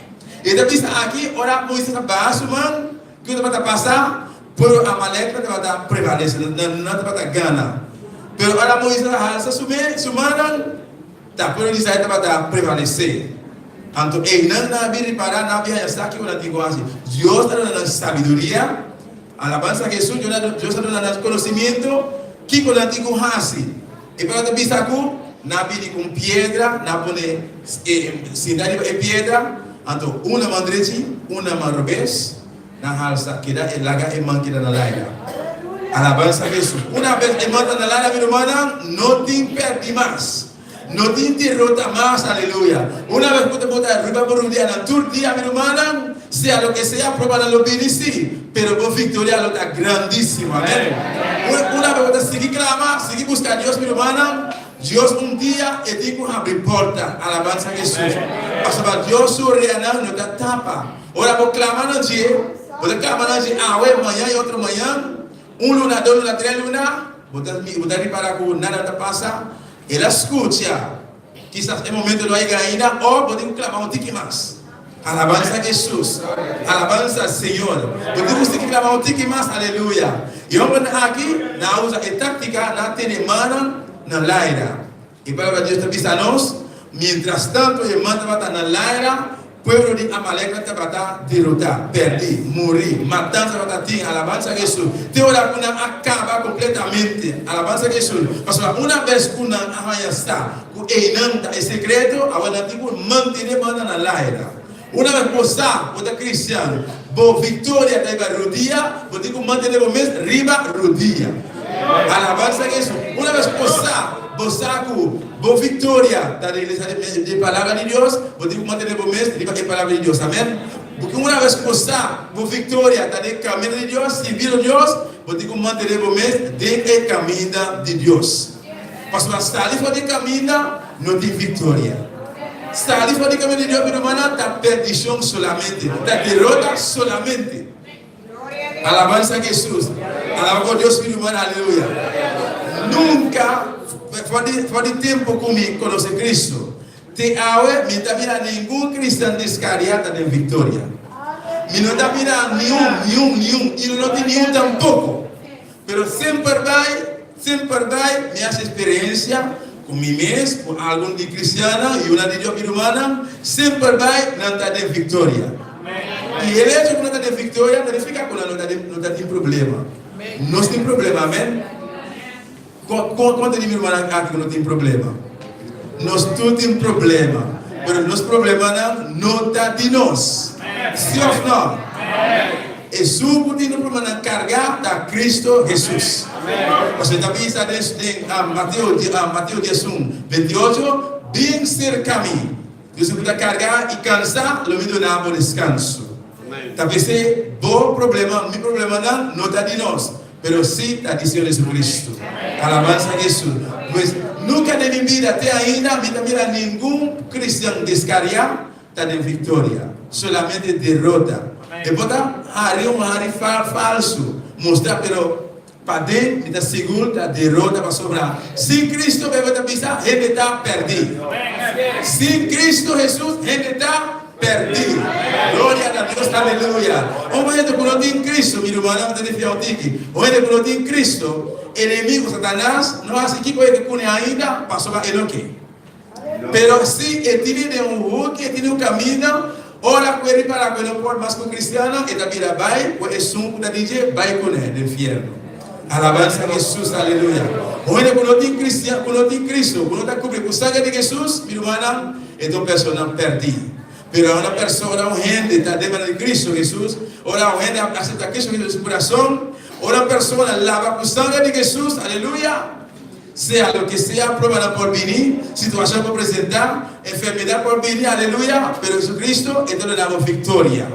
E ta bisa aki, ora Moises a baha su man, kiko tabata pasa? Pueblo Amalek no tabata prevalese, nan no tabata gana. Pero ora Moises a halsa su me, su mannan, ta pueblo di Israel tabata prevalese. Anto einan nan a bin ripara, nan a bin haña sa kiko nan tin ku hasi. Dios ta duna nan sabiduria, alabansa Hesus, Dios ta duna nan konosimiento kiko nan tin ku hasi. E palabra ta bisa ku nan a bini ku un piedra, nan a pone e sinta riba e piedra, anto un na man drechi, un na man robes, nan halsa keda e laga e man keda na laira. Alabansa Hesus. Una bes e man ta na laira, mi rumannan, no tin pèrdí mas. No tin derota mas, aleluya. Una bes ku ta bota riba bo rudianan tur dia, mi rumannan, sea loke sea, probanan lo bini sí, pero bo viktoria lo ta grandísimo. Amén. Una bes bo ta sigui klama, sigui buska Dios, mi rumannan, Dios un dia e tin ku habri porta. Alabansa Hesus. Pasobra Dios su oreanan no ta tapa. Ora bo klama na dje, bo ta klama na dje awe, mañan i otro mañan, un luna, dos luna, tres luna, bo ta bo ta ripara ku nada ta pasa. El a skucha. Kisas e momento no a yega ainda òf bo tin ku klama un tiki mas. Alabansa Hesus! Alabansa Señor! Bo tin ku sigui klama un tiki mas, aleluya! E hombernan aki, nan a usa e taktika, nan a tene mannan na laira. E Palabra di Dios ta bisa nos, Mientras tanto e man tabata na laira, pueblo di Amalek tabata derotá, pèrdí, murí, matansa tabata tin. Alabansa Hesus! Te ora ku nan a kaba kompletamente. Alabansa Hesus! Pasobra una bes ku nan a haña sa ku einan ta e sekreto, awor nan tin ku mantené mannan na laira. Una bes bo sa bo ta kristian, bo viktoria ta riba rudia, bo tin ku mantené bo mes riba rudia. Alabansa Hesus! Una bes bo sa, bo sa ku bo viktoria ta den iglesia di e Palabra di Dios, bo tin ku mantené bo mes riba e Palabra di Dios. Amen. Porque una bes ku bo sa bo viktoria ta den kaminda di Dios, sirbiendo Dios, bo tin ku mantené bo mes den e kaminda di Dios. Pasobra sali for di kaminda no tin viktoria. Sali for di kaminda di Dios, mi rumannan, ta perdishon solamente, ta derota solamente. Alabansa Hesus. Alaba bo Dios, mi ruman, aleluya. Nunka, for di, for di tempu ku mi konosé Kristu, te awe mi ta mira ningun kristian diskariá ta den viktoria. Mi no ta mira niun, niun, niun, i lo no tin niun tampoko. Pero semper bai, semper bai mi haci experiencia cu mi mes, cu algun di cristiannan y una di Dios mi rumannan, semper bai nan ta den victoria. Y el hecho cu nan ta den victoria ta nifica cu nan no ta den, no ta tin problema. Nos tin problema, amen? Cuanto di mi rumannan aki cu no tin problema? Nos tur tin problema, pero nos problemanan no ta di nos. Si of no? Esun ku tin nos problemanan kargá ta Kristu Hesus. Pasobra e ta bisa den Mateo Mateo diesun, bentiocho, Bin serka mi, esun ku ta kargá i kansá, lo mi duna bo deskanso. Ta p'esei bo problema, mi problemanan no ta di nos. Pero sí ta di Señor Jesucristo. Alabansa a Jesús. Pues nunca den mi bida te ainda mi ta mira ningun cristian descariá ta den victoria. Solamente derota. E por ta hari un hari falso mustra pero paden mi ta sigur ta derota pasobra sin Cristo Bijbel ta bisa hende ta perdí. Sin Cristo Jesús hende ta Perdí. Gloria na Dios, aleluya. Un hende ku no tin Cristo, mi rumannan, mi ta refiá un tiki. Un hende ku no tin Cristo, enemigo Satanas no hasi kiko e ke pone ainda, pasobra e no ke. Pero si e tine den un hoki, e tine un kaminda, ora ku e ripará ku e no por mas ku cristiannan, e ta bira bai ku esun ku ta di dje, bai kuné den fierno. Alabansa Jesus, aleluya. Un hende ku no tin cristian, ku no tin Cristo, ku no ta kubri ku sanger di Jesus, mi rumannan, E ta un persona perdí. Pero ora un persona, un hende ta den mano di Cristo Jesus, ora un hende a acepta Cristo Jesus den su curason, ora un persona laba cu sanger di Jesus, aleluya, sea loke sea pruebanan por bini, situacion por presenta, enfermedad por bini, aleluya, pero Jesucristo e ta duna bo victoria.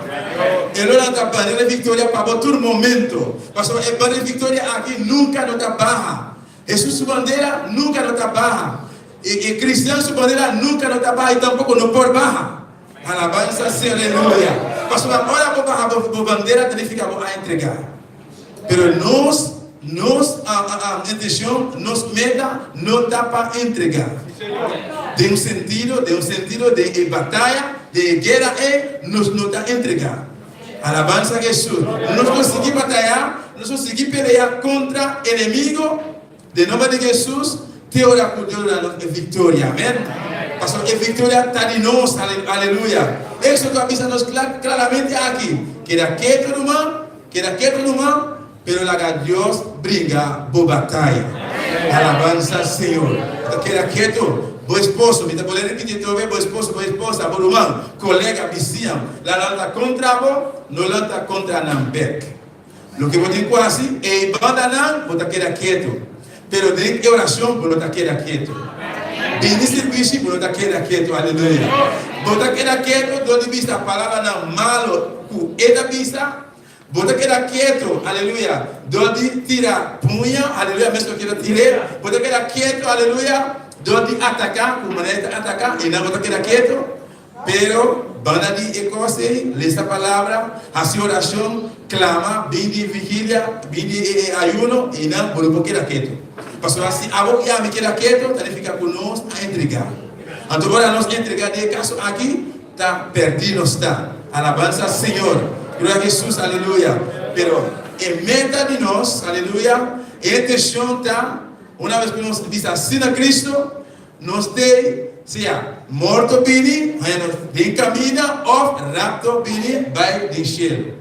E lo lanta bandera di victoria pa bo tur momento, pasobra e bandera di victoria aki nunca no ta baha. Jesus su bandera nunca no ta baha. E cristian su bandera nunca no ta baha y tampoco no por baha. Alabanza sea aleluya. Pasobra ora bo baha bo bandera ta nifica bo a entrega. Pero nos nos intencion, nos meta no ta pa entrega. Den un sentido, den un sentido den e bataya, den e guera ey, nos no ta entrega. Alabanza Jesus. Nos lo sigui bataya, nos lo sigui pelea contra enemigo den nomber di Jesus te ora cu Dios duna nos e victoria. Amen. Pasobra e victoria ta di nos. Aleluya. Exodo a bisa nos claramente aki, keda keto ruman, keda keto ruman, pero laga Dios bringa bo bataya. Alabanza Señor. Ta keda keto. Bo esposo, mi ta bolbe ripiti otra vez, bo esposo, bo esposa, bo ruman, colega, bisiña, la lanta contra bo, no lanta contra nan bek. Loke bo tin cu haci, ey banda nan, bo ta keda keto. Pero den e oracion bo no ta keda keto. Bini sirbishi bo no ta keda keto. Aleluya. Bo ta keda keto dor di bisa palabranan malo cu e ta bisa. Bo ta keda keto, aleluya, dor di tira puña, aleluya, mes lo keda tir'é. Bo ta keda keto, aleluya, dor di ataká, ku manera e ta ataká, einan bo ta keda keto. Pero, banda di e kos ei, lesa palabra, hasi orashon, klama, bin di vigilia, bin di e ayuno, einan bo no por keda keto. Pasobra si abo i ami keda keto, ta nifiká ku nos a entregá. Anto ora nos entregá den e kaso aki, Ta perdí nos ta. Alabansa Señor. Gloria a Jesus aleluya. Pero e meta di nos aleluya e intencion ta una vez cu nos bisa si na Cristo nos tey sea morto bini haña nos den camina of rapto bini bay den cielo.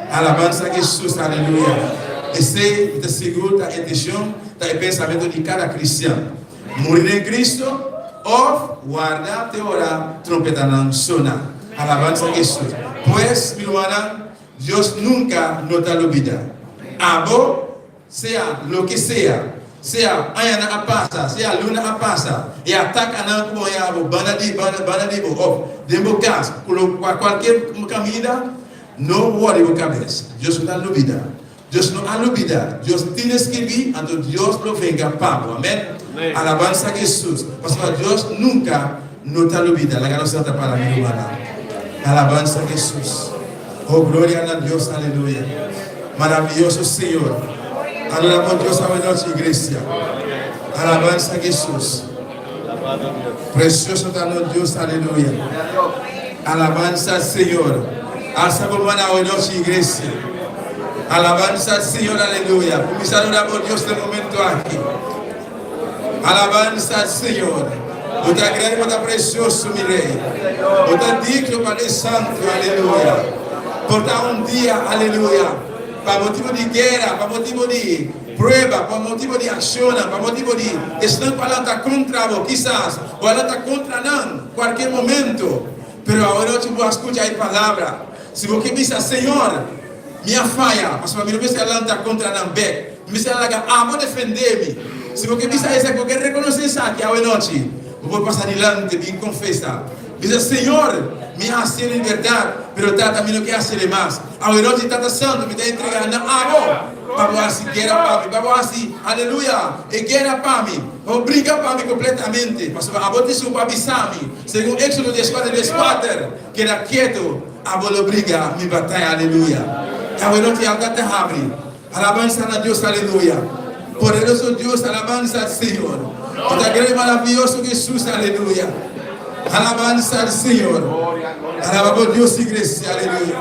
Alabansa Jesus aleluya. Esey mi ta sigur ta e intencion ta e pensamento di cada cristian. Muri den Cristo of warda te ora trompetanan sona. Alabansa Jesus. Pues, mi rumannan, Dios nunca no ta lubida. Abo, sea loke sea, sea añanan a pasa, sea luna a pasa, e atakanan cu bo haña abo banda di banda banda di bo of den bo cas, cu lo cualkier caminda, no wori bo cabes. Dios no ta lubida. Dios no a lubida. Dios tin escribi, anto Dios lo venga pa bo. Amen. Alabansa Jesus. Pasobra Dios nunca no ta lubida. Laga nos lanta para mi rumannan. Alabansa Jesus. Oh gloria na Dios. Aleluya. Maraviyoso Señor. Adoramos Dios awe nochi iglesia. Alabansa Jesus. Precioso ta nos Dios. Aleluya. Alabansa Señor. Alsa bo man awe nochi iglesia. Alabansa Señor aleluya. Cuminsa adora bo Dios den momento aki. Alabansa Señor. Bo ta grandi, bo ta precioso mi Rey. Bo ta digno Padre Santo aleluya. Por ta un dia aleluya. Pa motibo di guera, pa motibo di prueba, pa motibo di accionnan, pa motibo di esnan cu a lanta contra bo, kisas bo a lanta contra nan cualkier momento. Pero awe nochi bo a scucha e palabra. Si bo ke bisa, Señor, mi a faya, pasobra mi no mester a lanta kontra nan bek. Mi mester a laga abo defendé mi. Si bo ke bisa esaki, bo ke rekonosé esaki awe nochi, bo por pasa dilanti, bin konfesá. Bisa, Señor, mi a hasié di bèrdat, pero Tata, mi no ke hasié mas. Awe nochi, Tata Santu, mi ta entregá na abo. Pa bo hasi guera pa mi, pa bo hasi, aleluya, e guera pa mi, pa bo bringa pa mi kompletamente, pasobra abo tin su pa bisa mi, segun Éksodo dieskuater dieskuater, Keda ketu, abo lo bringa mi bataya, aleluya. Awe nochi altar ta habri, alabansa na Dios, aleluya. Poderoso Dios, alabansa al Señor. Bo ta gran i maravioso, Hesus, aleluya. Alabansa al Señor. Alaba bo Dios, iglesia, aleluya.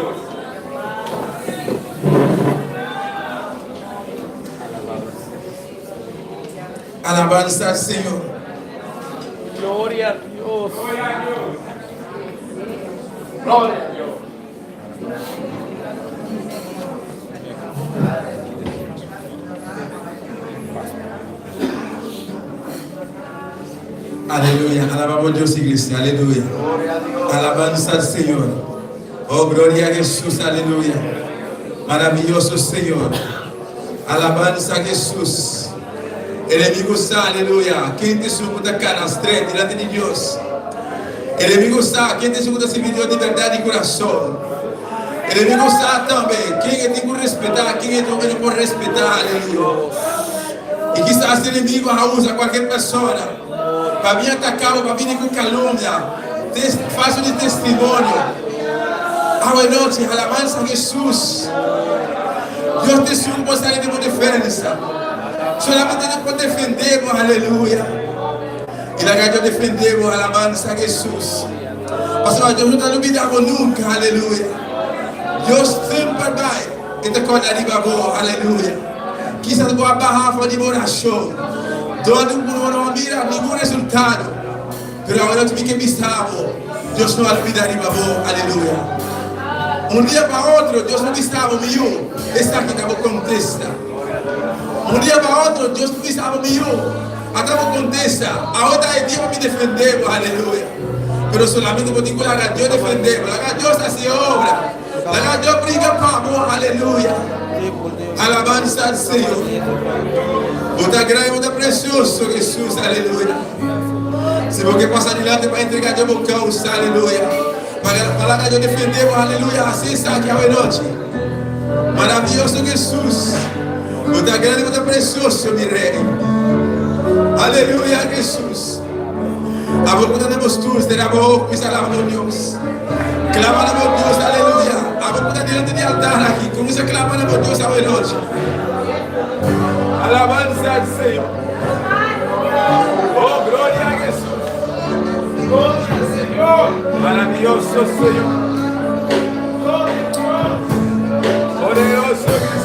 Alabansa al Señor. Gloria a Dios. Gloria a Dios. Aleluya. Alabamos Dios, iglesia. Aleluya. Alabanza al Señor. Oh, gloria a Jesús. Aleluya. Maravilloso Señor. Alabanza a Jesús. Enemigo sa, aleluya. Ken ta esun ku ta kana stret dilanti di Dios? Enemigo sa ken ta esun ku ta sirbi Dios di bèrdat di kurason. Enemigo sa tambe ken e tin ku respetá, ken e no por respetá, aleluya. I kisas enemigo a usa kualke persona pa bin ataká bo, pa bini ku kalumnia, falso di testimonio. Awe nochi, alabansa Hesus. Dios ta esun ku por sali den bo defensa. Solamente Dios por defende bo, aleluya. I laga Dios defende bo, alabansa Hesus. Pasobra Dios no ta lubida bo nunka, aleluya. Dios semper bai e ta korda riba bo, aleluya. Kisas bo a baha for di bo orashon, donde ku bo no a mira ningun resultado, pero awor mi ke bisa bo, Dios no a lubida riba bo, aleluya. Un dia pa otro Dios lo bisa bo, mi yu, esaki ta bo kontesta. Un dia pa otro Dios lo bisa bo, mi yu, ata bo kontesta. Awe ta e dia pa mi defende bo, aleluya. Pero solamente bo tin ku laga Dios defende bo, laga Dios hasi e obra, laga Dios briga pa bo, aleluya. Alabansa al Señor. Bo ta gran i bo ta precioso, Hesus, aleluya. Si bo ke pasa dilanti pa entrega Dios bo causa, aleluya. Pa laga Dios defende bo, aleluya. Hasi esaki awe nochi. Maraviyoso Hesus. Bo ta gran i bo ta precioso, mi Rey. Aleluya, Hesus. Abo ku ta na bo stoel, sera bo ojo, kuminsa alaba bo Dios. Clama na bo Dios, aleluya. Abo ku ta dilanti di altar aki, kuminsa clama na bo Dios awe nochi. Alabanza al Señor. Oh, gloria a Jesús. Gloria al Señor. Maravilloso Señor. Poderoso Jesús.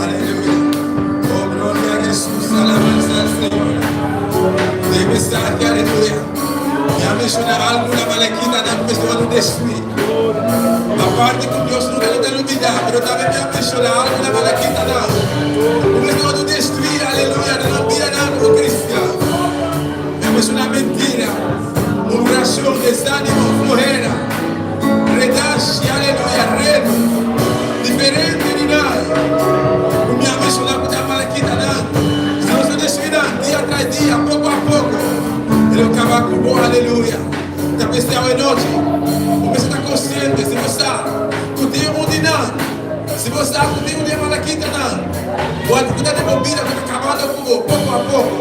Aleluya. Oh, gloria a Jesús. Alabanza al Señor. Den mensahe, aleluya. Mi a menciona algo na Malaquita nan cu mester worde destrui. Aparte cu Dios nunca lo ta lubida, pero tambe mi a menciona algo na Malaquita nan cu mester worde destrui, aleluya, nan no bira nan. Bo a ku ta den bo bida ku ta kabando ku bo poko a poko.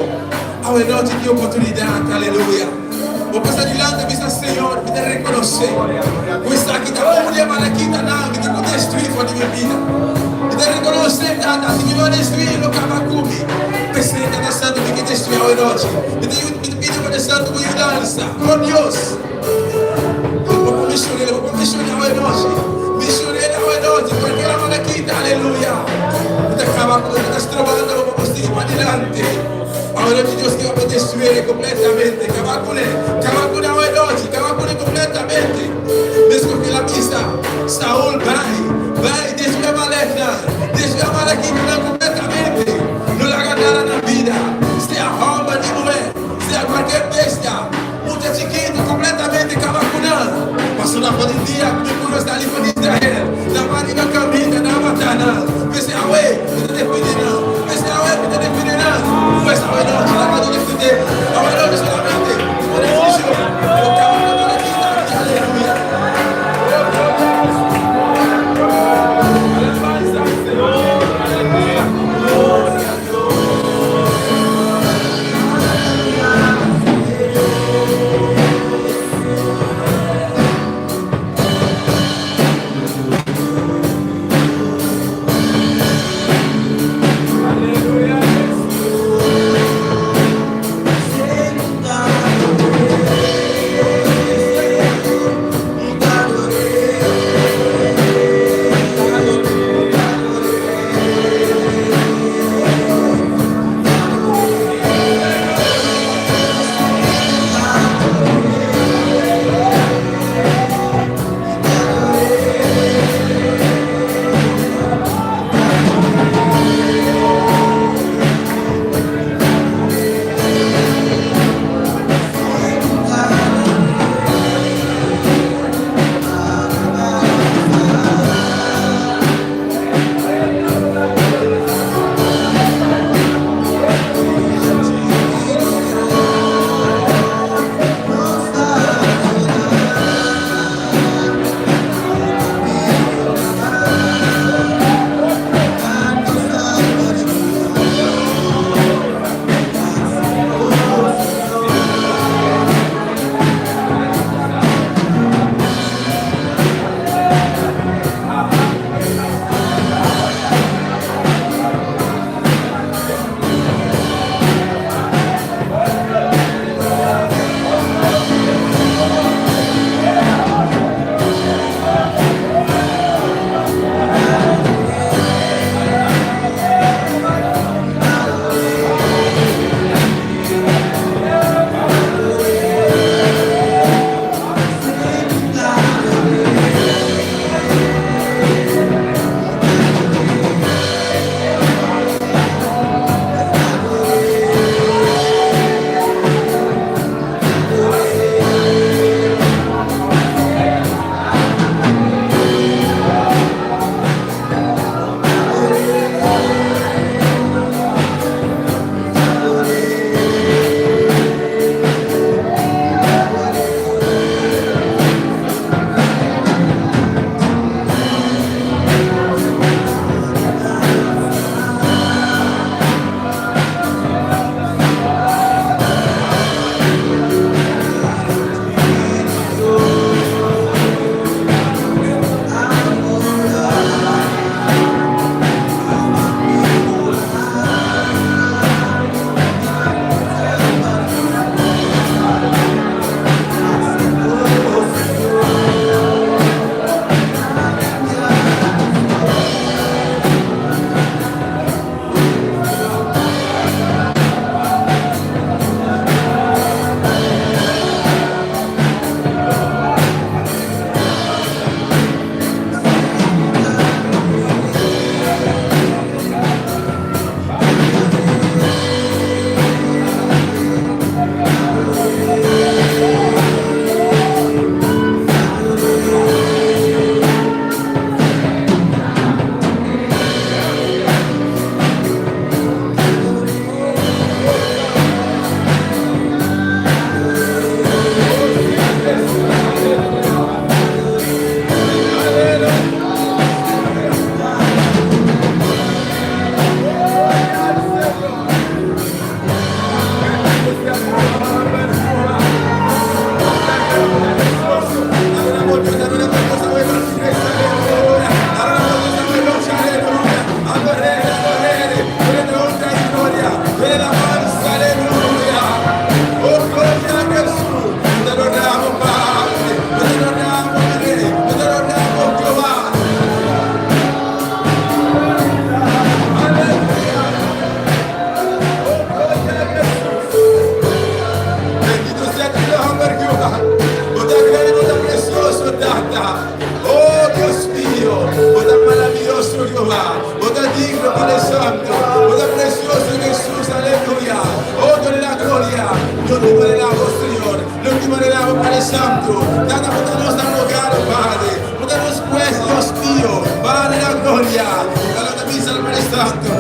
Awe nochi tin oportunidat, aleluya. Bo pasa dilanti i bisa, Señor, mi ta rekonosé ku esaki ta un di e malakitanan mi tin ku destruí for di mi bida. Mi ta rekonosé, Tata, si mi no a destruí, lo kaba ku mi. P'esei, Tata Santu, mi ke destruí awe nochi. Mi ta pidi Padre Santu bo yudansa. Por Dios! Bo por misionero, bo por misioné awe nochi. Misionero awe nochi, cualkier amalekita, aleluya. Bo ta caba cu bo ta strobando bo pa bo sigui padilanti. Awe nochi Dios kier pa bo destruye completamente. Caba cune, caba cune awe nochi, caba cune completamente. Mescos cu el a bisa Saul, Bai, bai, destruye amaleknan, destruye amalekitanan completamente. No laga nada na bida, sea homber ni muher, sea cualkier bestia. Mucha chikitu kompletamente kaba ku nan. Pasobra for di dia ku mi pueblo sali for di Israel, nan a riba kaminda, nan a mata nan. P'esei awe mi ta defendé nan. P'esei awe mi ta defendé nan. Pues awe nochi laga nos defendé. Awe nochi solamente tuma desishon. Bo kaba ku nan aki, aleluya.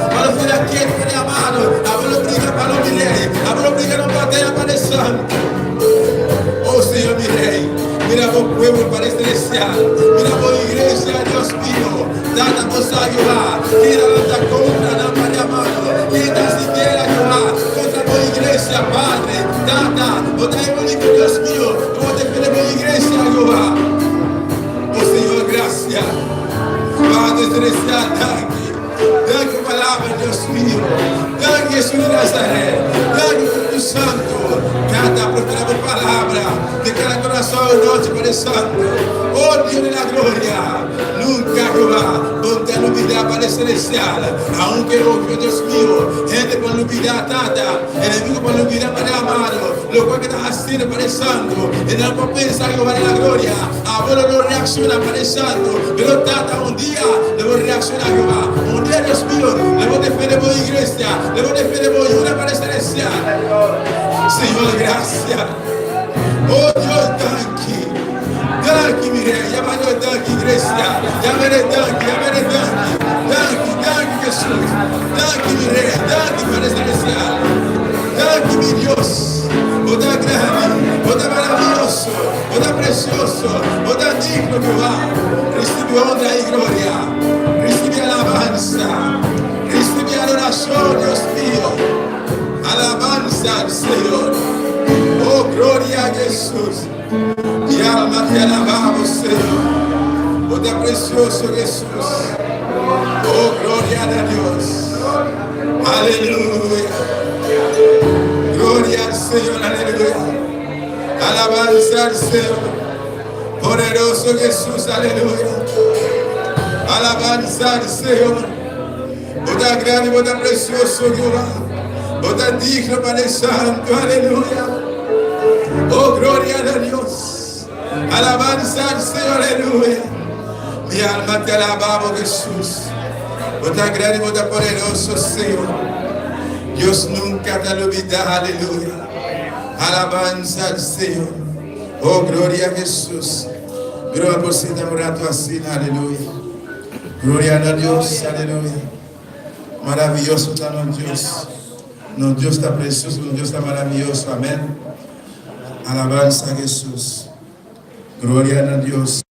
Pa nos keda ketu, Padre amado. Abo lo briga pa nos, mi Rei. Abo lo briga nos bataya, Padre Santo. Oh Señor, mi Rei, mira bo pueblo, Padre Celestial. Mira bo iglesia, Dios mío. Tata, bo sa, Jehová, ken ta lanta kontra nan, Padre amado. Ken ta hasi guera, Jehová, kontra bo iglesia, Padre. Tata, bo ta e úniko, Dios mío, ku bo defende bo iglesia, Jehová. Oh Señor, gracia. Padre Celestial, danki. Danki pa palabra, Dios mío. Danki, Jesús de Nazaret. Danki, Spiritu Santo. Tata, prospera bo palabra den cada corazon anochi, Padre Santo. Oh Dios de la gloria, nunca, Jehová, bo no ta lubida, Padre Celestial. Aunke, oh Dios mío, hende por lubida, Tata, enemigo por lubida, Padre amado, locual ke ta haciendo, Padre Santo, e nan por pensa, Jehová de la gloria, Abo lo no reacciona, Padre Santo, pero Tata, un dia lo bo reacciona, Jehová. Un dia, Dios mío, lo bo defende bo iglesia, lo bo defende bo yunan, Padre Celestial. Señor, gracia. Oh Dios, danki. Danki, mi Rey. Yama Dios danki, iglesia. Yam'e danki, yam'e danki. Danki, danki, Jesús. Danki, mi Rey. Danki, Padre Celestial. Danki, mi Dios. Bo ta grandi, bo ta maraviyoso. Bo ta precioso, bo ta digno, Jehová. Ricibi honra i gloria, ricibi alabansa, ricibi adoracion, Dios mio. Alabansa al Señor. Oh, gloria a Jesús. Mi alma te alabamos, Señor. Bo ta precioso, Jesús. Oh, gloria a Dios. Aleluya. Gloria al Señor, aleluya. Alabanza al Señor. Poderoso Jesús, aleluya. Alabanza al Señor. Bo ta grandi, bo ta precioso, Jehová. Bo ta digno, Padre Santo, aleluya. Oh, gloria a Dios. Alabanza al Señor, aleluya. Mi alma te alabamos, Jesús. Bo ta grandi, bo ta poderoso, Señor. Dios nunca te olvida, aleluya. Alabanza al Señor. Oh, gloria a Jesús. Gloria por sinta un rato asina, aleluya. Gloria a Dios, aleluya. Maravilloso ta nos Dios. Nos Dios ta precioso, nos Dios ta maravilloso. Amén. Alabanza a Jesús. Gloria a Dios.